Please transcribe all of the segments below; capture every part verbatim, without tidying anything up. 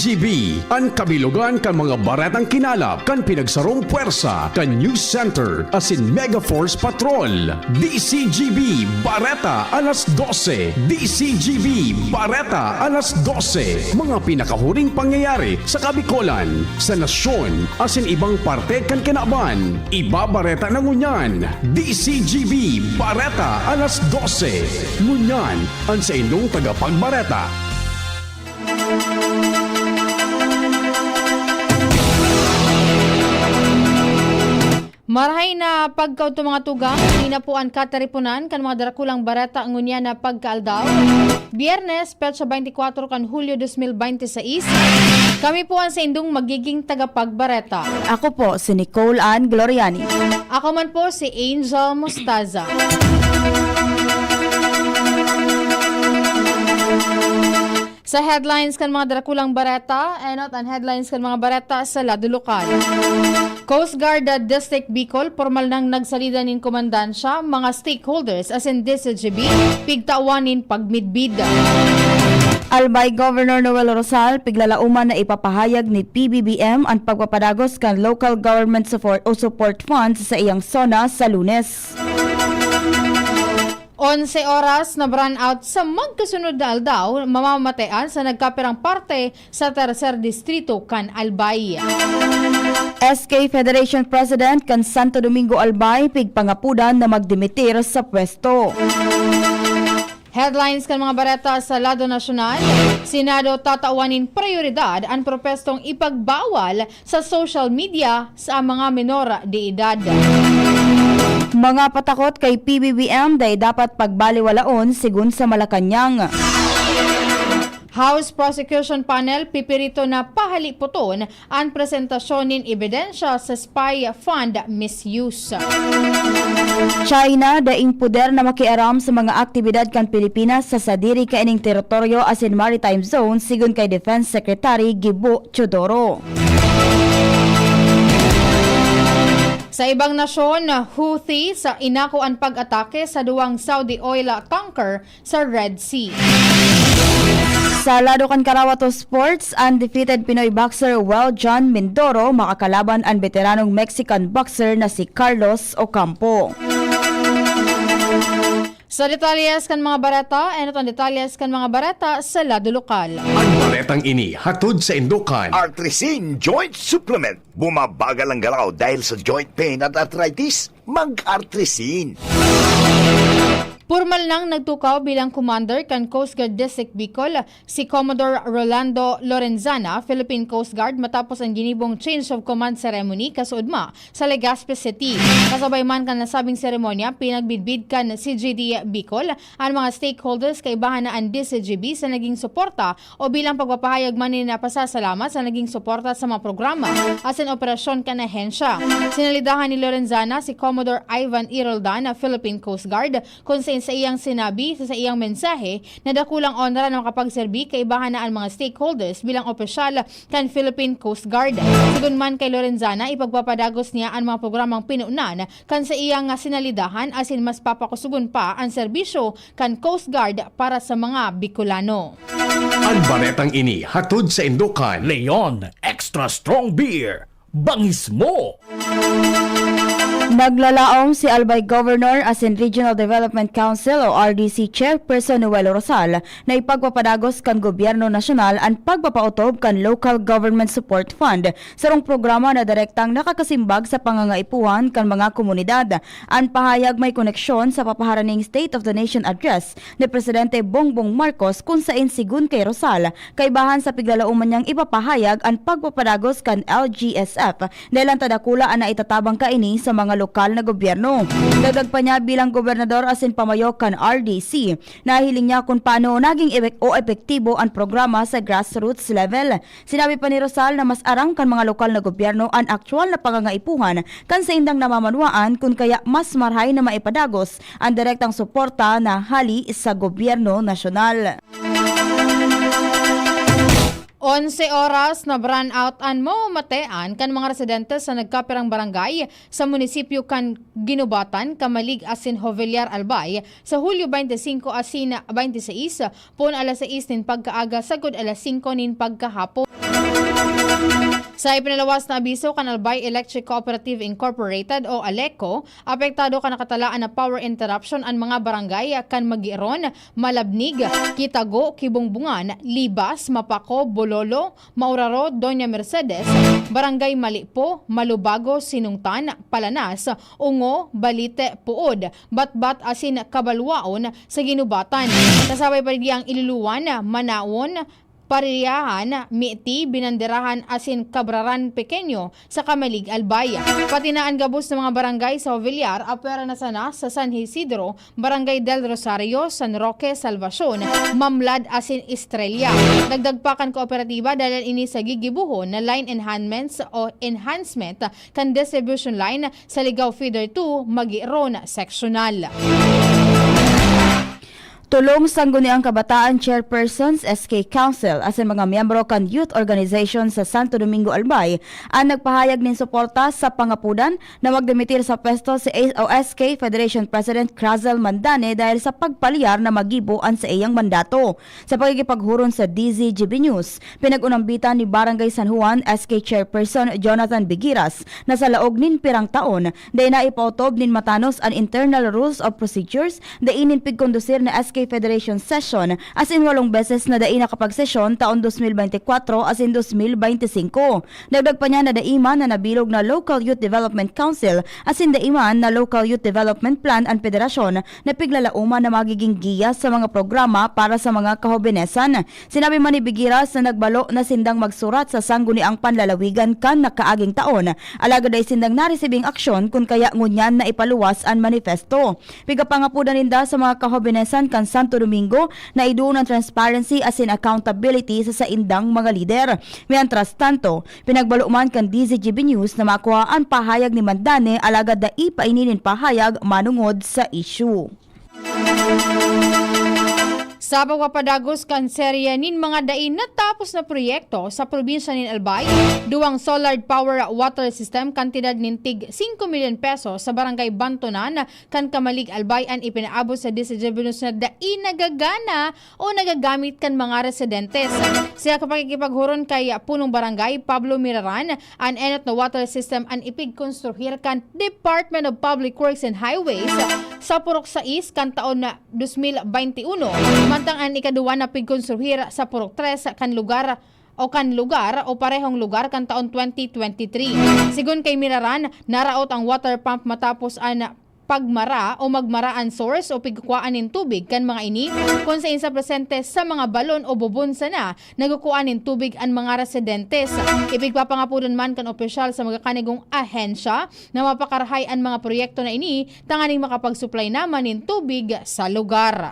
G B, an kabilogan kan mga baretang kinalap kan pinagsarong pwersa kan News Center asin Mega Force Patrol. D C G B Bareta alas dose. D C G B Bareta alas dose. Mga pinakahuring pangyayari sa Kabikolan, sa nasyon, asin ibang parte kan kinaban. Ibabareta na ngunyan. D C G B Bareta alas dose. Ngunyan, an saindong tagapagbareta. Marahay na pagkaudto, mga tugang. Ini na po an katiriponan kan mga darakulang bareta ngunyan na pagkaaldaw, Biyernes, petsa twenty-four kan Hulyo dos mil bente seis. Kami po an saindong magiging tagapagbareta. Ako po si Nicole Ann Gloriani. Ako man po si Angel Mostaza. Sa headlines kan mga darakulang bareta, enot an headlines kan mga bareta sa lado lokal. Coast Guard, ah, District Bicol, pormal nang nagsalida nin komandansya, mga stakeholders asin D C G B, pigtawan nin pagmidbid. Albay Governor Noel Rosal, piglalaoman na ipapahayag ni P B B M an pagpapadagos kan Local Government Support o Support Funds sa iyang SONA sa Lunes. Onse oras na brownout sa magkasunod na aldaw, mamamatean sa nagkapirang parte sa Tercer Distrito kan Albay. S K Federation President kan Santo Domingo Albay pigpangapodan na magdimitir sa pwesto. Headlines kan mga bareta sa lado nasyonal, Senado tatawan nin prioridad an propestong ipagbawal sa social media sa mga menor de edad. Mga patakot kay P B B M dai dapat pagbaliwalaon, sigon sa Malacañang. House Prosecution Panel pipirito na pahalipoton an presentasyon nin ebidensya sa spy fund misuse. China, daing poder na makiaram sa mga aktibidad kan Pilipinas sa sadiri kaining teritoryo asin maritime zone, sigon kay Defense Secretary Gibo Teodoro. Sa ibang nasyon, Houthi sa inako an pag-atake sa duwang Saudi oil tanker sa Red Sea. Sa lado kan Karawato Sports, undefeated Pinoy boxer Well John Mindoro makakalaban an beteranong Mexican boxer na si Carlos Ocampo. Sa detalyes kan mga bareta, enot an detalyes kan mga bareta sa lado lokal. An baretang ini hatod saindo kan Artrisin Joint Supplement. Bumabagal ang galaw dahil sa joint pain at arthritis. Mag-Artrisin. Pormal nang nagtukaw bilang commander kan Coast Guard District Bicol si Commodore Rolando Lorenzana, Philippine Coast Guard, matapos an ginibong change of command ceremony kasuodma sa Legazpi City. Kasabay man kan nasabing seremonya, pinagbidbid kan C G D Bicol an mga stakeholders, kaibahan na an D C G B, sa naging suporta o bilang pagpapahayag man nin pasasalamat sa naging suporta sa mga programa asin operasyon kan ahensya. Sinalidahan ni Lorenzana si Commodore Ivan E. Roldan na Philippine Coast Guard, kun saen sa iyang sinabi sa saiyang mensahe na dakulang onra na makapagserbi kaibahan na an mga stakeholders bilang opisyal kan Philippine Coast Guard. Sigon man kay Lorenzana, ipagpapadagos niya an mga programang pinunan kan saiyang sinalidahan asin mas papakusogon pa an serbisyo kan Coast Guard para sa mga Bicolano. An baretang ini hatod saindo kan Leon Extra Strong Beer. Bangis mo! Naglalaom si Albay Governor asin Regional Development Council o R D C Chairperson Noel Rosal na ipagpapadagos kan gobyerno nasyonal an pagpapaotob kan Local Government Support Fund, sarong programa na direktang nakakasimbag sa pangangaipuhan kan mga komunidad. An pahayag may koneksyon sa papaharaning State of the Nation Address ni Presidente Bongbong Marcos, kun saen, sigon kay Rosal, kaibahan sa piglalaoman niyang ipapahayag an pagpapadagos kan L G S F, dahel an tadakula an naitatabang kaini sa mga lokal na gobyerno. Dagdag pa niya, bilang gobernador asin pamayo kan R D C, nahiling niya kun paano naging epek-, o epektibo an programa sa grassroots level. Sinabi pa ni Rosal na mas aram kan mga lokal na gobyerno an aktuwal na pangangaipuhan kan saindang namamanwaan, kun kaya mas marahay na maipadagos an direktang suporta na hali sa gobyerno nasyonal. Onse oras na brownout an mamamatean kan mga residente sa nagkapirang barangay sa munisipyo kan Guinobatan, Camalig asin Jovellar, Albay, sa Hulyo twenty-five asin twenty-six, poon alas sais nin pagkaaga sagkod alas singko nin pagkahapon. Sa ipinalawas na abiso kan Albay Electric Cooperative Incorporated o ALECO, apektado kan nakatalaan na power interruption an mga barangay kan Magiron, Malabnig, Kitago, Kibongbongan, Libas, Mapaco, Bololo, Mauraro, Doña Mercedes, Barangay Malipo, Malubago, Sinungtan, Palanas, Ungo, Balite, Puod, Batbat asin Kabalwaon sa Guinobatan. Kasabay pa digdi ang Iluluan, Manaon, Pariahan, Miti, Binanderahan asin Cabraran Pequeño sa Camalig, Albay. Pati na an gabos na mga barangay sa Jovellar, apwera na sana sa San Isidro, Barangay del Rosario, San Roque, Salvacion, Mamlad asin Estrella. Dagdag pa kan kooperatiba, dalan ini sa gigibohon na line enhancements o enhancement kan distribution line sa Ligao Feeder two, Magiron Sectional. Tolong Sangguniang Kabataan Chairpersons, S K Council, asin mga miyembro kan Youth Organization sa Santo Domingo, Albay, an nagpahayag nin suporta sa pangapodan na magdimitir sa pwesto si A O S K Federation President Crazel Mandane dahil sa pagpalyar na magibo an saiyang mandato. Sa pakikipaghuron sa D Z G B News, pinag-unambitan ni Barangay San Juan S K Chairperson Jonathan Bigiras na sa laog nin pirang taon, dai na ipaotob nin matanos an internal rules of procedures, dai nin pigkondusir na S K Federation Session, asin walong beses na dai nakapagsesyon taon dos mil bente kwatro asin dos mil bente singko. Dagdag pa niya na dai man na nabilog na Local Youth Development Council asin dai man na Local Youth Development Plan an Federasyon na piglalaoman na magiging giya sa mga programa para sa mga kahobenesan. Sinabi man ni Bigiras na nagbalo na sindang magsurat sa sangguniang panlalawigan kan nakaaging taon, alagad dai sindang naresibing aksyon kun kaya ngunyan na ipaluwas an manifesto. Pigapangapodan ninda sa mga kahobenesan kan Santo Domingo na iduon an transparency asin accountability sa saindang mga lider. Mientras tanto, pinagbalo man kan D Z G B News na makua an pahayag ni Mandane, alagad dai pa ini nin pahayag manongod sa isyu. Sa pagpapadagos kan serye nin mga dai natapos na proyekto sa probinsya nin Albay, duwang solar power water system kantidad nin tig singko milyon pesos sa Barangay Bantonan kan Camalig, Albay an ipinaabot sa D Z G B News na dai nagagana o nagagamit kan mga residentes. Sa pakikipaghuron kay Punong Barangay Pablo Miraran, an enot na water system an ipigkonstruhir kan Department of Public Works and Highways sa Purok sais kan taon na dos mil baynte uno, mantang an ikaduwa na pigkonstruhir sa Purok tres kan lugar o kan lugar o parehong lugar kan taon twenty twenty-three. Sigon kay Miraran, naraot ang water pump matapos an pagmara o magmara an source o pigkukuhaan nin tubig kan mga ini, kun saen sa presente sa mga balon o bubon sana nagkukuha nin tubig an mga residentes. Ipigpapangapodan man kan opisyal sa magakanigong ahensya na mapakarahay an mga proyekto na ini tanganing makapagsuplay naman nin tubig sa lugar.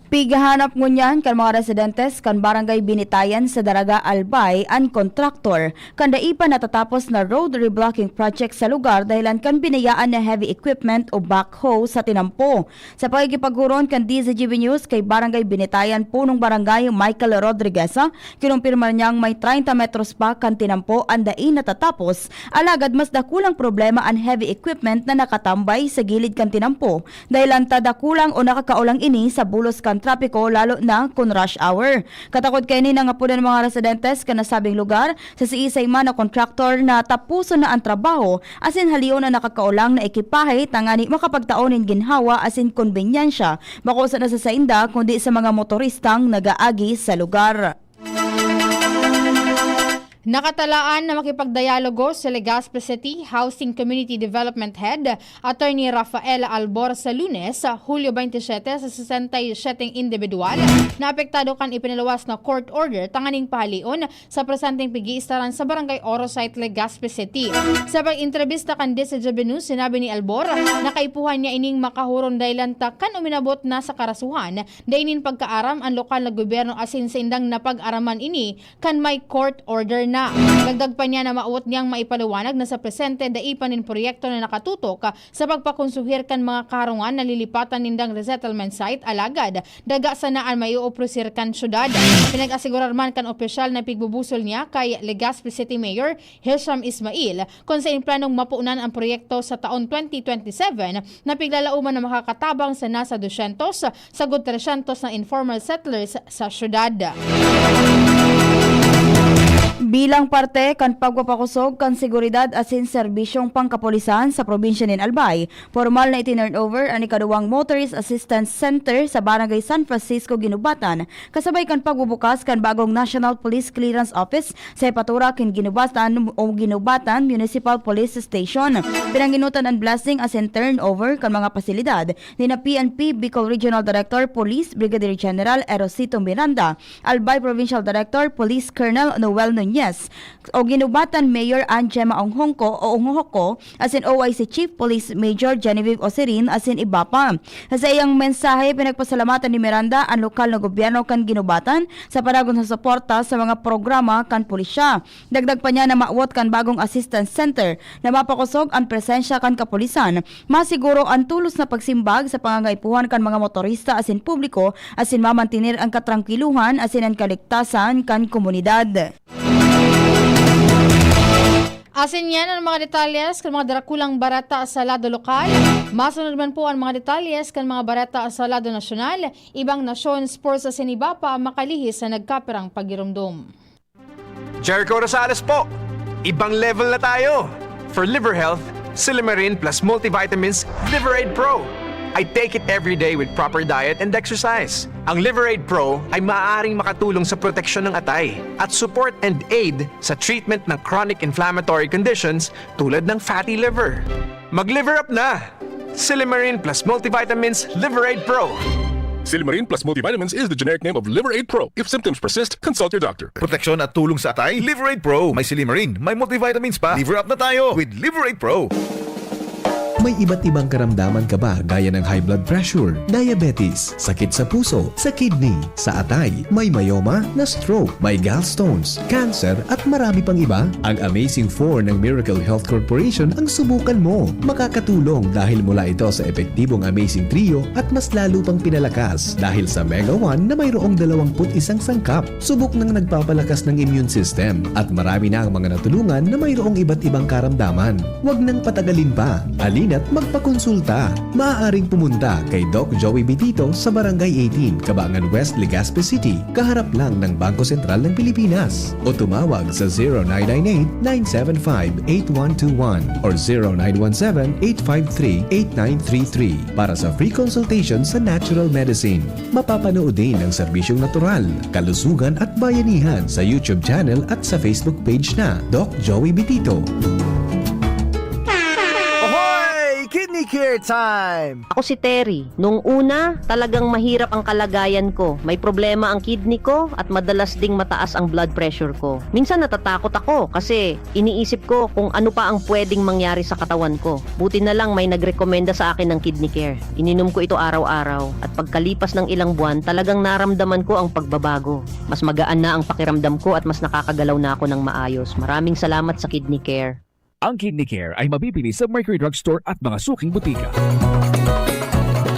Pighahanap ngunyan kan mga residentes kan Barangay Binitayan sa Daraga, Albay, an kontraktor kan dai pa natatapos na road reblocking project sa lugar dahilan kan binayaan na heavy equipment o backhoe sa tinampo. Sa pakikipaghuron kan D Z G B News kay Barangay Binitayan, Punong Barangay Michael Rodriguez, kinumpirma niyang may treinta metros pa kan tinampo an dai natatapos, alagad mas dakulang problema an heavy equipment na nakatambay sa gilid kan tinampo, dahilan ta dakulang o nakakaolang ini sa bulos kan trapiko, lalo na kun rush hour. Katakod kaini, nangapodan an mga residentes kan nasabing lugar sa siisay man na kontraktor na taposon na an trabaho asin halion an nakakaolang na ekipahe tangani makapagtao nin ginhawa asin konbenyansya, bako sana sa sainda, kundi sa mga motoristang nag-aagi sa lugar. Nakatalaan na makipagdialogo si Legazpi City Housing Community Development Head Attorney Rafael Albor sa Lunes, Hulyo baynte siyete, sa sesenta y siyete indibidwal na apektado kan ipinaluwas na court order tanganing pahalion sa presenteng pig-iistaran sa Barangay Oro Site, Legazpi City. Sa pag-entrebista kan D Z G B News, sinabi ni Albor na kaipuhan niya ining makahuron dahilan ta kan uminabot na sa karasuhan, dai nin pagkaaram an lokal na gobyerno asin saindang napag-araman ini kan may court order na. Dagdag pa niya na maawot niyang maipaliwanag na sa presente dai pa nin proyekto na nakatutok sa pagpakonsuhir kan mga karungan na lilipatan nindang resettlement site, alagad daga sana an maioopresir kan syudad. Pinag-asigurar man kan opisyal na pigbubusol niya kay Legazpi City Mayor Hisham Ismail kun saen planong mapunan ang proyekto sa taon twenty twenty-seven na piglalaoman na makakatabang sa nasa dusyentos sagud tresyentos na informal settlers sa syudad. Bilang parte kan pagpapakosog kan seguridad asin serbisyong pangkapulisan sa probinsya nin Albay, pormal na itinurnover an ikaduwang Motorist Assistance Center sa Barangay San Francisco, Guinobatan, kasabay kan pagbubukas kan bagong National Police Clearance Office sa Jefatura nin Guinobatan o Guinobatan Municipal Police Station. Pinanginutan an blessing asin turnover kan mga pasilidad ni na P N P Bicol Regional Director Police Brigadier General Erosito Miranda, Albay Provincial Director Police Colonel Noel Nunez, o Guinobatan Mayor Ann Gemma Onghongco o Onghoko, asin O I C Chief Police Major Genevieve Osirin, asin iba pa. Sa iyang mensahe, pinagpasalamatan ni Miranda an lokal na gobyerno kan Guinobatan sa panagon sa suporta sa mga programa kan pulisya. Dagdag pa niya na mawot kan bagong assistance center na mapakosog an presensya kan kapulisan, masiguro an tulos na pagsimbag sa pangangaipuhan kan mga motorista asin publiko, asin mamantener an katrangkiluhan asin an kaligtasan kan komunidad. Asin yan ang mga detalles kan mga darakulang bareta sa lado lokal. Masunod man po ang mga detalles kan mga bareta sa lado nasyonal. Ibang nasyon, sports asin iba pa ang makalihis na nagkapirang pagirumdom. Jericho Rosales po! Ibang level na tayo! For liver health, Silymarin plus multivitamins, Liver Aid Pro. I take it every day with proper diet and exercise. Ang Liver Aid Pro ay maaaring makatulong sa proteksyon ng atay at support and aid sa treatment ng chronic inflammatory conditions tulad ng fatty liver. Mag-liver up na! Silymarin plus multivitamins, Liver Aid Pro. Silymarin plus multivitamins is the generic name of Liver Aid Pro. If symptoms persist, consult your doctor. Proteksyon at tulong sa atay, Liver Aid Pro. May silymarin, may multivitamins pa. Liver up na tayo with Liver Aid Pro. May iba't ibang karamdaman ka ba, gaya ng high blood pressure, diabetes, sakit sa puso, sa kidney, sa atay, may myoma, na-stroke, may gallstones, cancer, at marami pang iba? Ang Amazing Four ng Miracle Health Corporation ang subukan mo. Makakatulong dahil mula ito sa epektibong Amazing Trio at mas lalo pang pinalakas dahil sa Mega One na mayroong dalawampu't isang sangkap. Subok nang nagpapalakas ng immune system at marami na ang mga natulungan na mayroong iba't ibang karamdaman. Huwag nang patagalin pa. Halina't magpakonsulta. Maaaring pumunta kay Doc Joey Bitito sa Barangay eighteen, Cabangan West, Legazpi City, kaharap lang ng Bangko Sentral ng Pilipinas. O tumawag sa zero nine nine eight, nine seven five, eight one two one or zero nine one seven, eight five three, eight nine three three para sa free consultation sa natural medicine. Mapapanood din ang serbisyong natural, kalusugan at bayanihan sa YouTube channel at sa Facebook page na Doc Joey Bitito. Ahoy! Kidney Care Time! Ako si Terry. Nung una, talagang mahirap ang kalagayan ko. May problema ang kidney ko at madalas ding mataas ang blood pressure ko. Minsan natatakot ako kasi iniisip ko kung ano pa ang pwedeng mangyari sa katawan ko. Buti na lang may nagrekomenda sa akin ng Kidney Care. Ininom ko ito araw-araw at pagkalipas ng ilang buwan, talagang naramdaman ko ang pagbabago. Mas magaan na ang pakiramdam ko at mas nakakagalaw na ako ng maayos. Maraming salamat sa Kidney Care. Ang Kidney Care ay mabibili sa Mercury Drug Store at mga suking butika.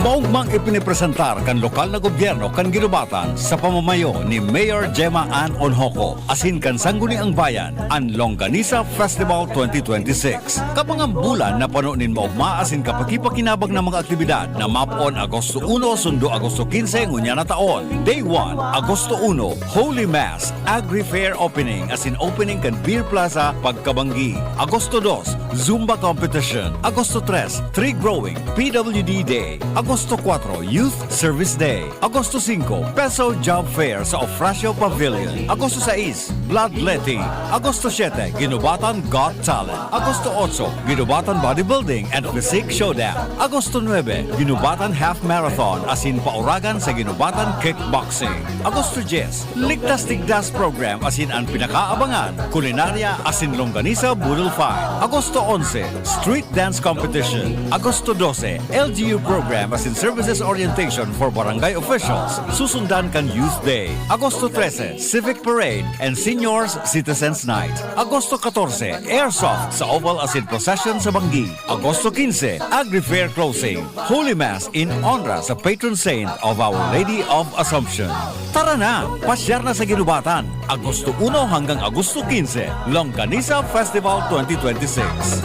Maugmang ipinipresentar kan lokal na gobyerno kan Guinobatan sa pamamayo ni Mayor Gemma Ann Onhoco asin kan Sangguniang Bayan an Longganisa Festival twenty twenty-six. Kabangang bulan na pano nin maogma asin kapakipakinabang na mga aktibidad na mapoon Agosto uno sundo Agosto quince ngunyan na taon. Day one, Agosto uno, Holy Mass, Agri Fair Opening asin opening kan Beer Plaza pagkabanggi. Agosto dos, Zumba Competition. Agosto tres, Tree Growing, P W D Day. Agosto kuwatro, Youth Service Day. Agosto singko, Peso Job Fair sa Ofracio Pavilion. Agosto sais, Bloodletting. Agosto siete, Guinobatan Got Talent. Agosto otso, Guinobatan Bodybuilding and Physique Showdown. Agosto nuebe, Guinobatan Half Marathon asin pauragan sa Guinobatan Kickboxing. Agosto dyes, Ligtas Tigdas Program asin an pinakaabangan, Kulinarya asin Longganisa Boodle Fight. Agosto onse, Street Dance Competition. Agosto dose, L G U Program asin Services Orientation for Barangay Officials. Susundan kan Youth Day. Agosto trese, Civic Parade and Seniors Citizens Night. Agosto katorse, Airsoft sa Oval asin Procession sa Banggi. Agosto quince, Agri Fair Closing. Holy Mass in honra sa patron saint of Our Lady of Assumption. Tara na! Pasyar na sa Guinobatan, Agosto uno hanggang Agosto quince, Longganisa Festival twenty twenty-six.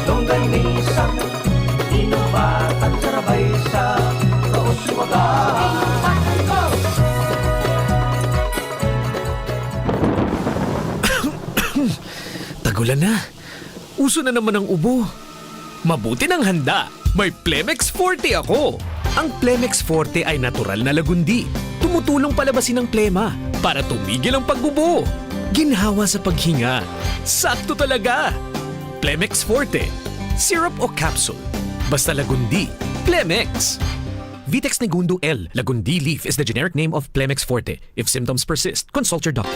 Longganisa, Guinobatan, Sarabay sa Kauswagan. Gulan na. Uso na naman ang ubo. Mabuti nang handa. May Plemex Forte ako. Ang Plemex Forte ay natural na lagundi. Tumutulong palabasin ang plema para tumigil ang pag-ubo. Ginhawa sa paghinga. Sakto talaga. Plemex Forte. Syrup o capsule. Basta lagundi. Plemex. Vitex Negundo L. Lagundi leaf is the generic name of Plemex Forte. If symptoms persist, consult your doctor.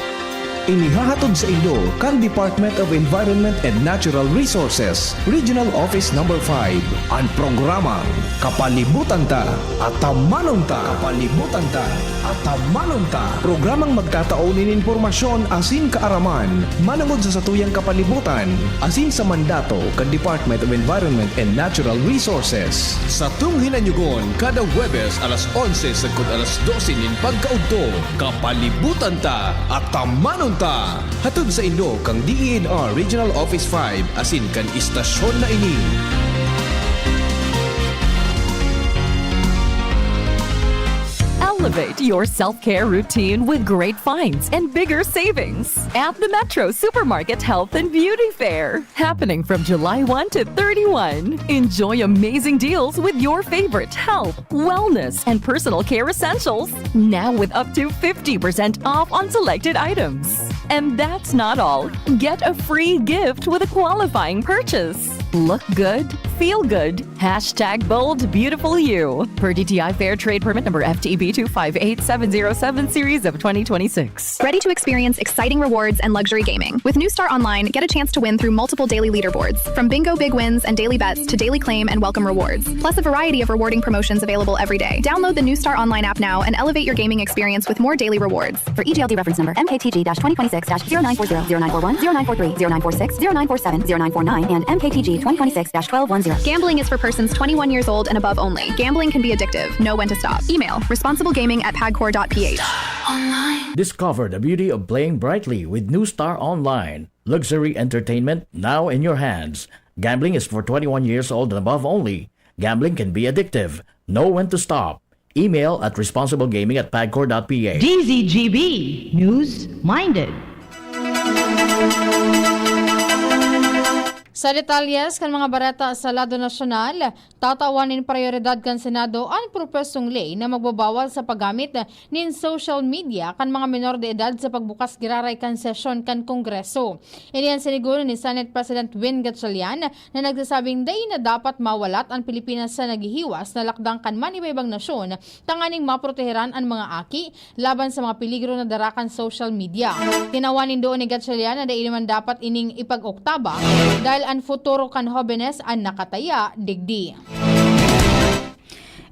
Inihahatod sa inyo kan Department of Environment and Natural Resources, Regional Office Number five, an programang Kapalibutan Ta, Atamanon Ta. Kapalibutan Ta, Atamanon Ta. Programang magtatao nin impormasyon asin kaaraman manongod sa satuyang kapalibutan asin sa mandato kan Department of Environment and Natural Resources. Satong hinanyugon kada Huwebes alas onse sagkod alas dose nin pagkaudto. Kapalibutan Ta, Atamanon Ta. Hatod sa inyo kan D E N R Regional Office five asin kan istasyon na ini. Elevate your self-care routine with great finds and bigger savings at the Metro Supermarket Health and Beauty Fair, happening from July one to thirty-one. Enjoy amazing deals with your favorite health, wellness, and personal care essentials, now with up to fifty percent off on selected items. And that's not all. Get a free gift with a qualifying purchase. Look good, feel good. Hashtag bold beautiful you. Per D T I Fair Trade Permit number F T E B two five eight seven zero seven series of twenty twenty-six. Ready to experience exciting rewards and luxury gaming? With New Star Online, get a chance to win through multiple daily leaderboards, from bingo big wins and daily bets to daily claim and welcome rewards, plus a variety of rewarding promotions available every day. Download the New Star Online app now and elevate your gaming experience with more daily rewards. For E G L D reference number M K T G dash twenty twenty-six dash zero nine four zero, zero nine four one, zero nine four three, zero nine four six, zero nine four seven, zero nine four nine, and M K T G twenty twenty-six dash twelve one zero. Gambling is for persons twenty-one years old and above only. Gambling can be addictive. Know when to stop. Email, responsiblegaming at pagcor dot P H. Discover the beauty of playing brightly with New Star Online. Luxury entertainment now in your hands. Gambling is for twenty-one years old and above only. Gambling can be addictive. Know when to stop. Email at responsiblegaming at pagcor dot P H. D Z G B, News Minded. Sa detalyes kan mga bareta sa lado nasyonal, tatawan nin prayoridad kan Senado an propesong ley na magbabawal sa paggamit nin social media kan mga menor de edad sa pagbukas giraray kan sesyon kan Kongreso. Ini an sinigono ni Senate President Win Gatchalian, na nagsasabing dai na dapat mawalat an Pilipinas sa naghihiwas na lakdang kan manibaybang nasyon tanganing maproteheran an mga aki laban sa mga peligro na dara kan social media. Tinawan nin duon ni Gatchalian na dai naman dapat ining ipag-oktaba dahil an futuro kan hobenes an nakataya digdi.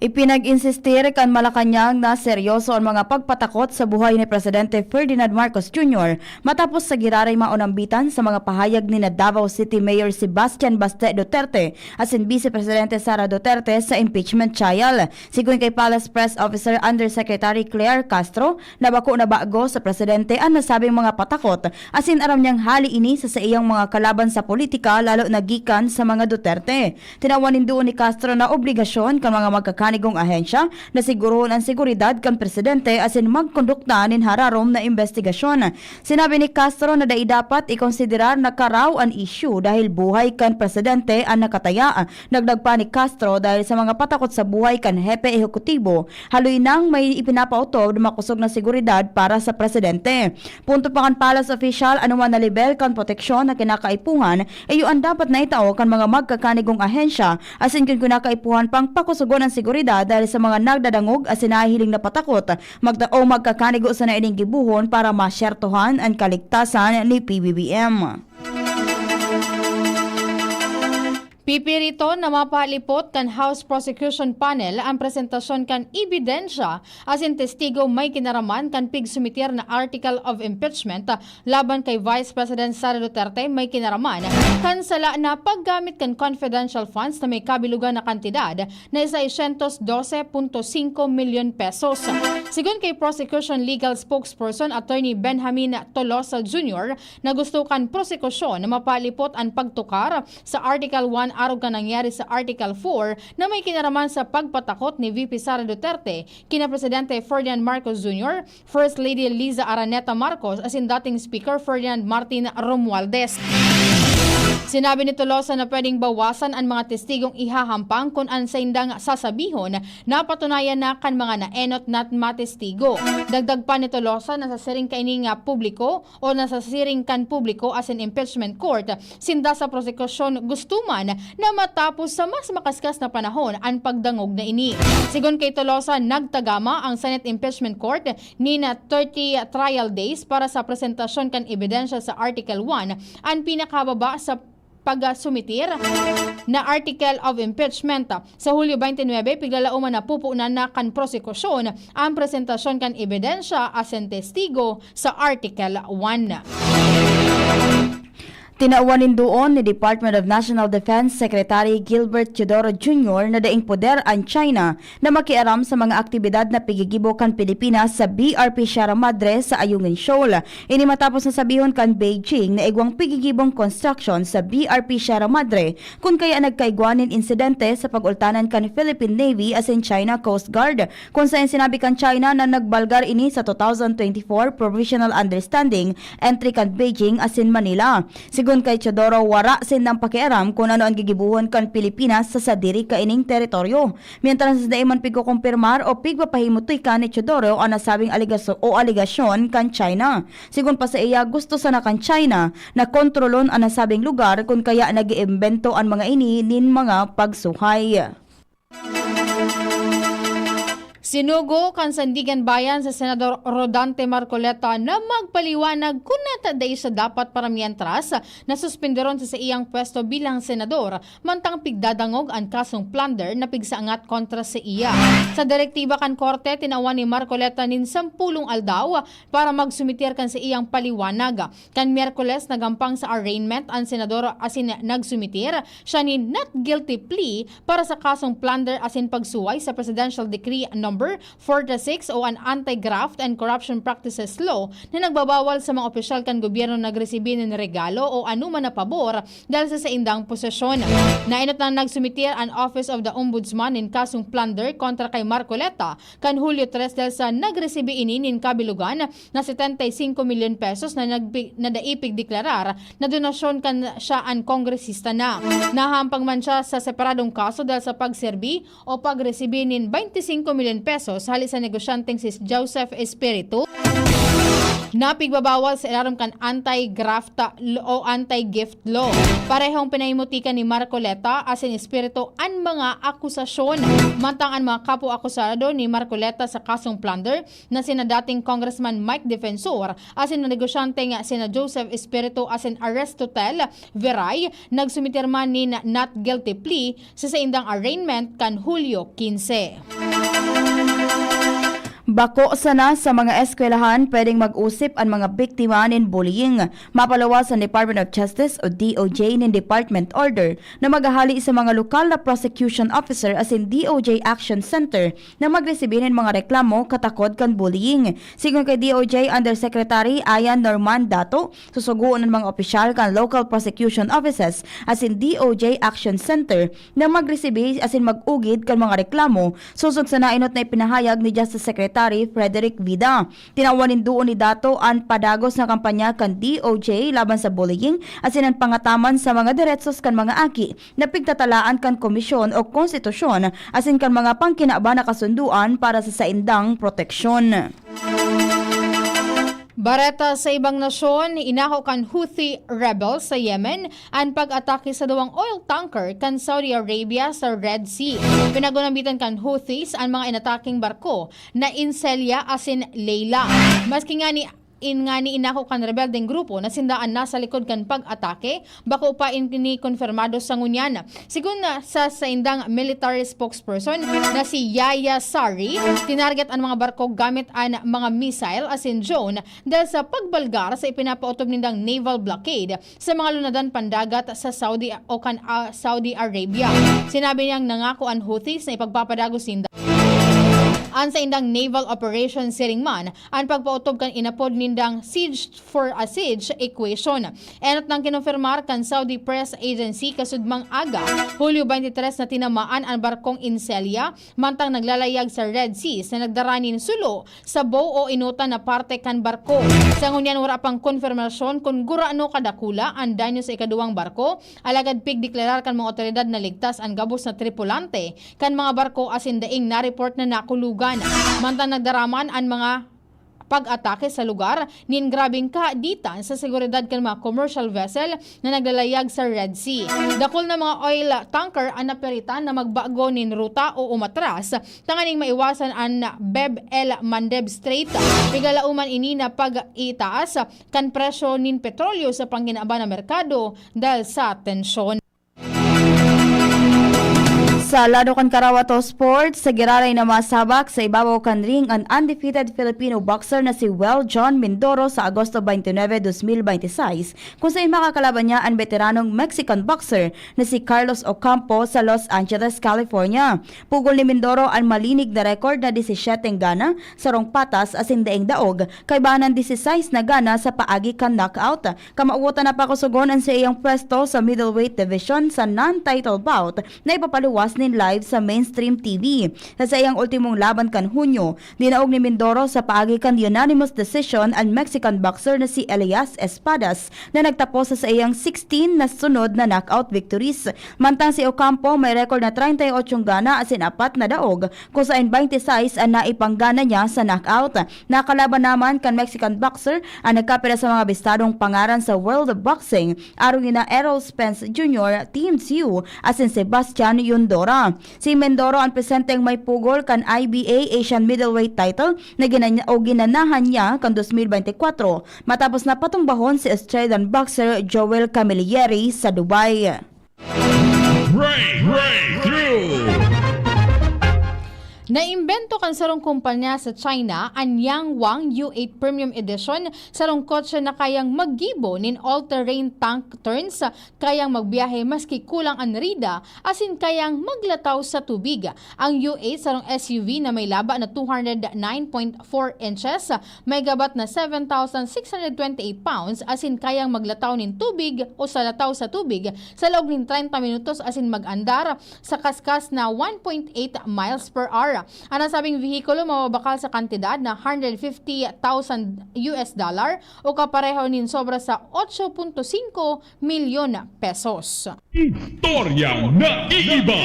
Ipinag-insistir kan Malacañang na seryoso an mga pagpatakot sa buhay ni Presidente Ferdinand Marcos Junior matapos sa giraray maunambitan sa mga pahayag ni na Davao City Mayor Sebastian Baste Duterte asin Vice Presidente Sara Duterte sa impeachment trial. Sigon kay Palace Press Officer Undersecretary Claire Castro, na bako na bago sa presidente an nasabing mga patakot, asin aram niyang hali ini sa saiyang mga kalaban sa politika, lalo na gikan sa mga Duterte. Tinawan nin duon ni Castro na obligasyon kan mga magkakanigong ahensya na sigurohon an seguridad kan presidente asin magkondukta nin hararom na imbestigasyon. Sinabi ni Castro na dai dapat ikonsiderar na karaw an isyu dahil buhay kan presidente an nakataya. Dagdag pa ni Castro, dahil sa mga patakot sa buhay kan hepe ehekutibo, haloy nang may ipinapaotob na makosog na seguridad para sa presidente. Punto pa kan Palace official, anoman na lebel kan proteksyon na kinakaipuhan, iyo an dapat na itao kan mga magkakanigong ahensya, asin kun kinakaipuhan pang pakosogon an seguridad dahil sa mga nagdadangog asin nahihiling na patakot, magta-, o magkakanigo sana ining gibohon para masyertohan an kaligtasan ni P B B M. Pipiriton na mapahalipot kan House Prosecution Panel an presentasyon kan ebidensya asin testigo may kinaraman kan pigsumiter na Article of Impeachment laban kay Vice President Sara Duterte may kinaraman kan sala na paggamit kan confidential funds na may kabilugan na kantidad na seiscientos doce punto cinco milyon pesos. Sigon kay Prosecution Legal Spokesperson Attorney Benjamin Tolosa Junior na gusto kan prosekusyon na mapalipot an pagtukar sa Article one arog kan nangyari sa Article four na may kinaraman sa pagpatakot ni V P Sara Duterte kina Presidente Ferdinand Marcos Junior, First Lady Liza Araneta Marcos asin dating Speaker Ferdinand Martin Romualdez. Sinabi ni Tolosa na pwedeng bawasan an mga testigong ihahampang kun an saindang sasabihon napatunayan na kan mga naenot na mga testigo. Dagdag pa ni Tolosa na sa siring kaini nga publiko o na sa siring kan publiko asin impeachment court, sinda sa prosekusyon gusto man na matapos sa mas makaskas na panahon an pagdangog na ini. Sigon kay Tolosa, nagtagama ang Senate Impeachment Court nin thirty trial days para sa presentasyon kan ebidensya sa Article one, an pinakababa sa pagsumitir na Article of Impeachment. Sa Hulyo twenty-nine, piglalaoman na pupunan na kan prosekusyon ang presentasyon kan ebidensya asin testigo sa Article one. Tinawan nin duon ni Department of National Defense Secretary Gilbert Teodoro Junior na daing poder an China na makiaram sa mga aktibidad na pigigibo kan Pilipinas sa B R P Sierra Madre sa Ayungin Shoal. Ini matapos na sabihon kan Beijing na igwang pigigibong construction sa B R P Sierra Madre, kun kaya nagkaigwa nin insidente sa pag-ultanan kan Philippine Navy asin China Coast Guard, kun saen sinabi kan China na nagbalgar ini sa two thousand twenty-four Provisional Understanding entre kan Beijing asin Manila. Sigon kay Teodoro, wara sindang pakiaram kun ano an gigibohon kan Pilipinas sa sadiri kaining teritoryo. Mientras, dai man pigkukumpirmar o pigpapahimutikan ni Teodoro an nasabing aligaso-, o aligasyon kan China. Sigon pa saiya, gusto sana kan China na kontrolon an nasabing lugar kun kaya nag-iimbento an mga ini nin mga pagsuhay. Sinugo kan Sandigan Bayan si Senador Rodante Marcoleta na magpaliwanag kun nata dai siya dapat para mientras na suspenderon sa saiyang pwesto bilang senador, mantang pigdadangog an kasong plunder na pigsaangat kontra saiya. Sa direktiba kan korte, tinawan ni Marcoleta nin sampulong aldaw para magsumitir kan saiyang paliwanag. Kan Miyerkules, nagampang sa arraignment an senador asin nagsumitir siya nin not guilty plea para sa kasong plunder asin pagsuway sa Presidential Decree Number forty-six o an Anti-Graft and Corruption Practices Law na nagbabawal sa mga opisyal kan gobyerno nagresibi nin regalo o anuman na pabor dahil sa saindang posesyon. Naenot na nagsumitir an Office of the Ombudsman nin kasong plunder kontra kay Marcoleta kan Hulyo tres dahil sa nagresibi ini nin kabilogan na setenta y cinco milyon pesos na nagpi-, na dai pigdeklarar na donasyon kan siya an kongresista na. Nahampang man siya sa separadong kaso dahil sa pagserbi o pagresibi nin twenty-cinco milyon pesos hali sa negosyanteng si Joseph Espiritu na pigbabawal sa ilarom kan anti-graft o anti-gift law. Parehong pinahimutikan ni Marcoleta asin Espiritu an mga akusasyon, mantang an mga kapwa akusado ni Marcoleta sa kasong plunder na sina dating Congressman Mike Defensor asin an negosyante nga sina Joseph Espiritu asin Aristotel Veray nagsumitir man nin not guilty plea sa saindang arraignment kan Hulyo quince. Bako sana sa mga eskwelahan pwedeng mag-usip an mga biktima nin bullying. Mapaluwas an Department of Justice o D O J nin department order na maghahali sa mga lokal na prosecution officer asin D O J Action Center na magresibi nin mga reklamo katakod kan bullying. Sigon kay D O J Undersecretary Ayan Norman Dato, susugoon an mga opisyal kan local prosecution offices asin D O J Action Center na magresibi asin mag-ugid kan mga reklamo, sosog sa naenot na ipinahayag ni Justice Secretary Frederick Vida. Tinawan nin duon ni Dato an padagos na kampanya kan D O J laban sa bullying asin an pangataman sa mga deretsos kan mga aki na pigtatalaan kan komisyon o konstitusyon asin kan mga pangkinaban na kasundoan para sa saindang proteksyon. Bareta sa ibang nasyon, inako kan Houthi rebels sa Yemen an pag-atake sa duwang oil tanker kan Saudi Arabia sa Red Sea. Pinagunambitan kan Houthis an mga inataking barko na Inselya asin Leila. Maski ngani in ngani inako kan rebeldeng grupo na sinda an nasa likod kan pag-atake, bako pa ini konfirmado sa ngunyan. Sigon na sa saindang military spokesperson na si Yahya Saree, tinarget an mga barko gamit an mga missile asin drone dahil sa pagbalgar sa ipinapaotob nindang naval blockade sa mga lunadan pandagat sa Saudi o kan, ah, Saudi Arabia. Sinabi niyang nangako an Houthis na ipagpapadagos ninda an saindang naval operation siring man an pagpaotob kan inapod nindang siege for a siege equation. Enot nang kinompirmar kan Saudi Press Agency kasudmang aga, Hulyo twenty-three, na tinamaan an barkong Inselia mantang naglalayag sa Red Sea sa nagdara nin sulo, sabo o enotan na parte kan barko. Sa ngunyan, wara pang konfirmasyon kun gurano kadakula an danyo sa ikaduwang barko, alagad pigdeklarar kan mga otoridad na ligtas an gabos na tripulante kan mga barko asin daing na-report na nakulogan. Mantang nagdaraman an mga pag-atake sa lugar nin grabeng kahaditan sa seguridad kan mga commercial vessel na naglalayag sa Red Sea. Dakul na mga oil tanker an napiritan na magbago nin ruta o umatras tanganing maiwasan an Bab el Mandeb Strait. Pigalaoman ini na pag-itaas kan presyo nin petrolyo sa panginaban na merkado dahil sa tensyon. Sa lado kan Karawato Sports, sa giraray na masabak sa ibabaw kan ring an undefeated Filipino boxer na si Well John Mindoro sa Agosto twenty-nine, twenty twenty-six, kung sain makakalaban niya an beteranong Mexican boxer na si Carlos Ocampo sa Los Angeles, California. Pugol ni Mindoro an malinig na record na disisiyete gana, sarong patas asin daing daog, kaibahan an disisais na gana sa paagi kan knockout. Kamawotan na pakusugon an saiyang pwesto sa middleweight division sa non-title bout na ipapaluwas nin live sa mainstream T V. Sa saiyang ultimong laban kan Hunyo, dinaog ni Mindoro sa paagi kan unanimous decision an Mexican boxer na si Elias Espadas na nagtapos sa saiyang sixteen na sunod na knockout victories. Mantang si Ocampo may record na treinta y ocho gana asin apat na daog, kung sain twenty-six an naipanggana niya sa knockout. Nakalaban naman kan Mexican boxer an nagkapira sa mga bistadong pangaran sa world of boxing, arog nina Errol Spence Junior, Tim Tszyu, asin Sebastian Yundora. Si Mindoro an presenteng may pugol kan I B A Asian Middleweight title na ginan-, o ginanahan niya kan twenty twenty-four, matapos na patumbahon si Australian boxer Joel Camilleri sa Dubai. Break, breakthrough. Naimbento kan sarong kumpanya sa China an Yangwang U eight Premium Edition, sarong kotse na kayang maggibo nin all-terrain tank turns, kayang magbiyahe maski kulang an rida, asin kayang maglataw sa tubig. Ang U eight, sarong S U V na may laba na two hundred nine point four inches, may gabat na seven thousand six hundred twenty-eight pounds, asin kayang maglataw nin tubig o sa lataw sa tubig sa laog nin treinta minutos asin mag-andar sa kaskas na one point eight miles per hour. An nasabing vehikulo mababakal sa kantidad na hundred fifty thousand U S dollar o kapareho nin sobra sa otso punto singko milyon pesos. Istoryang naiiba.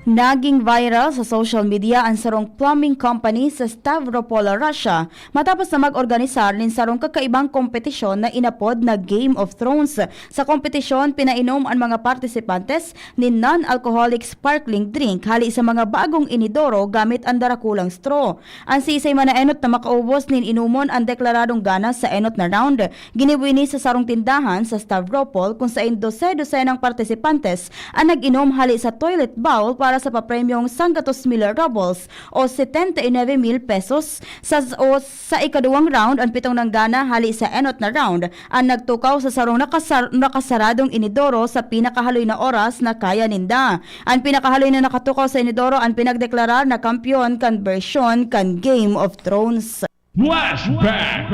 Naging viral sa social media an sarong plumbing company sa Stavropol, Russia, matapos na mag-organisar nin sarong kakaibang kompetisyon na inapod na Game of Thrones. Sa kompetisyon, pinainom an mga partisipantes nin non-alcoholic sparkling drink hali sa mga bagong inidoro gamit an darakulang straw. An siisay man na enot na makaubos nin inomon an deklaradong gana sa enot na round. Ginibo ini sa sarong tindahan sa Stavropol, kung saen dose-dosenang partisipantes an nag-inom hali sa toilet bowl para sa papremyong sanggatos mil rubles o setenta y nueve mil pesos. Sa, o sa ikaduwang round, an pitong nanggana hali sa enot na round an nagtukaw sa sarong nakasar-, nakasaradong inidoro sa pinakahaloy na oras na kaya ninda. An pinakahaloy na nakatukaw sa inidoro an pinagdeklarar na kampeon kan bersyon kan Game of Thrones. Flashback.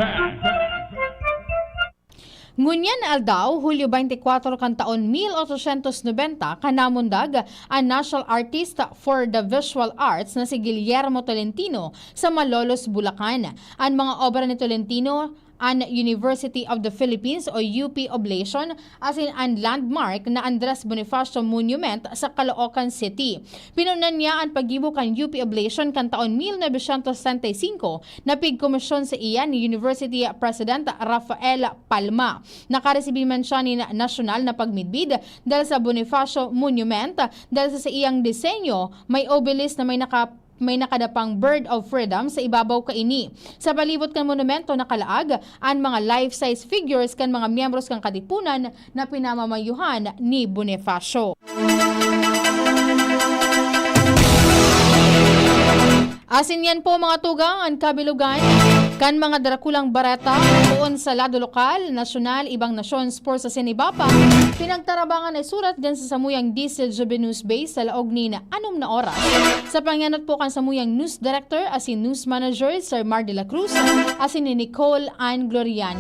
Ngunyan na aldaw, Hulyo twenty-four kan taon mil ochocientos nobenta, kan namundag an National Artist for the Visual Arts na si Guillermo Tolentino sa Malolos, Bulacan. An mga obra ni Tolentino, an University of the Philippines o U P Oblation, asin an landmark na Andres Bonifacio Monument sa Caloocan City. Pinunan niya an paggibo kan U P Oblation kan taon mil novecientos sesenta y cinco, na pigkomisyon sa iya ni University President Rafael Palma. Nakaresibi man siya nin nasyonal na pagmidbid dahil sa Bonifacio Monument, dahil sa saiyang disenyo, may obelisk na may naka-, may nakadapang Bird of Freedom sa ibabaw kaini. Sa palibot kan monumento nakalaag an mga life-size figures kan mga miyembros kan Katipunan na pinamamayuhan ni Bonifacio. Asin yan po, mga tugang, an kabilugan kan mga darakulang bareta poon sa lado lokal, nasyonal, ibang nasyon, sports asin iba pa. Pinagtarabangan na isurat diyan sa samuyang D Z G B News Base sa laog nin anom na oras. Sa pangenot po kan samuyang news director asin news manager, Sir Mar de la Cruz, asin ni Nicole Ann Gloriani.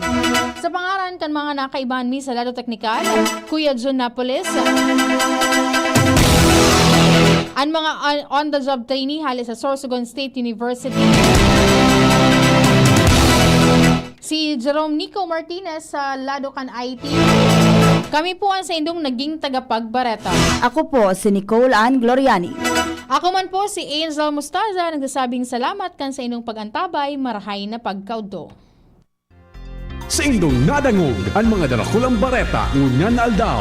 Sa pangaran kan mga nakaibahan mi sa lado teknikal, Kuya Jun Napoles, an mga on, on the job trainee hali sa Sorsogon State University, si Jerome Nico Martinez sa lado kan I T. Kami po an saindong naging tagapagbareta. Ako po si Nicole Ann Gloriani. Ako man po si Angel Mustaza, nagsasabing salamat kan saindong pag-antabay, marahay na pagkaudto. Saindong nadangog an mga darakulang bareta ngunyan na aldaw.